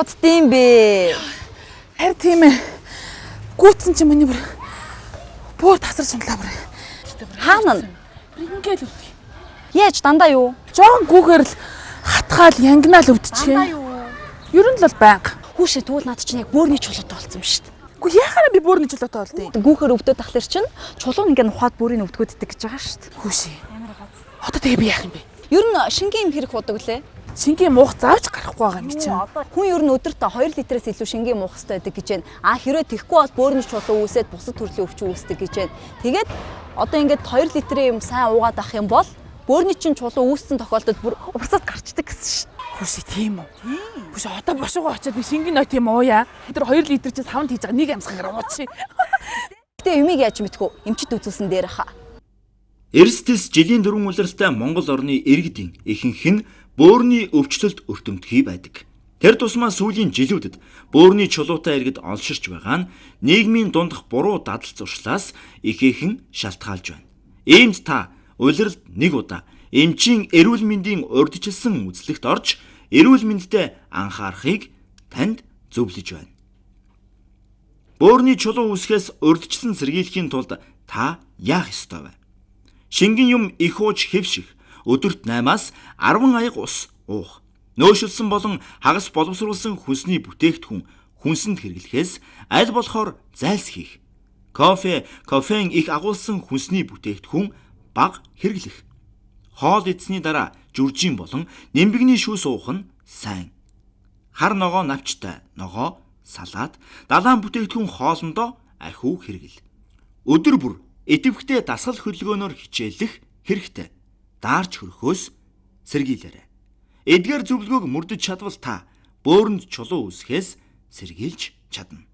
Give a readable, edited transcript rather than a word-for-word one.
уддсан бэ? Харин тийм ээ. Гүйтсэн чи миний бүр бөөр тасарч унтлаа бүр. Хаана нь? Бүр ингээл өвдөг. Яаж дандаа юу? Жохон гүүхээр л хатгаал янгинаал өвдчихээ. юу? Ер нь л бол байнга. Хүүшээ тэгвэл над чинь яг бөөрийн чулуутай болсон юм шүү дээ. Үгүй яхаараа би бөөрийн чулуутай болдیں۔ Гүүхээр өвдөд тахлаар чинь чулуу ингээ нухаад бөөрийн өвдгөөддөг гэж байгаа шүү дээ. Хүүшээ. Одоо тэгээ би яах юм бэ? Ер нь шингийн юм хэрэг худаг лээ. Шингийн муух заавч гарахгүй байгаа юм чинь. Хүн ер нь өдөрт 2 литрээс илүү шингийн муух хэрэгтэй байдаг гэж байна. А хэрвээ тэхгүй бол бөөрийн чулуу үүсээд бусад төрлийн өвчин үүсдэг гэж байна. Тэгээд одоо ингээд 2 литрийн юм сайн уугаад авах юм бол бөөрийн чинь чулуу үүссэн тохиолдолд бүр урсаад гарчдаг гэсэн шүү дээ. Хүүшээ тийм үү? Хүүшээ одоо бошуугаа очиад би шингийн ной тийм ууя. Тэр 2 литр чинь савнд хийж байгаа нэг амьсгаар уучи. Гэтэ юмыг яаж мэдхүү? Эмчит үзүүлсэн дээр хаа. Эрсдэс жилийн дөрвөн улиралтай Монгол орны иргэдийн ихэнх нь бөөрийн өвчлөлд өртөмтгий байдаг. Тэр тусмаа сүүлийн жилүүдэд бөөрийн чулуутай иргэд олширч байгаа нь нийгмийн дундах буруу дадал зуршлаас ихээхэн шалтгаалж байна. Иймд та улиралд нэг удаа эмчийн эрүүл мэндийн урьдчилсан үзлэгт орж эрүүл мэндэд анхаарахыг танд зөвлөж байна. Бөөрийн чулуу үүсгэхээс урьдчилан сэргийлэхийн тулд та яах ёстой вэ? Шингэн юм их ууж хэвших, өдөрт 8-аас 10 аяга ус уух. Нөөшилсөн болон хагас боловсруулсан хүнсний бүтээгдэхүүн хүнсэнд хэрэглэхээс аль болохоор зайлсхийх. Кофе, кофеин их агуулсан хүнсний бүтээгдэхүүн бага хэрэглэх. Хоол идсэний дараа жүржийн болон нэмбэгний шүүс уух нь сайн. Хар ногоо навчтай, ногоо, салат, далайн бүтээгдэхүүн хоолндоо ахиу хэрэгэл. Өдөр бүр идэвхтэй дасгал хөдөлгөөнөөр хичээллэх хэрэгтэй. Даарч хөрөхөөс сэргийлээрэй. Эдгээр зөвлөгөөг мөрдөж чадвал та бөөрөнд чулуу үүсгэхээс сэргийлж чадна.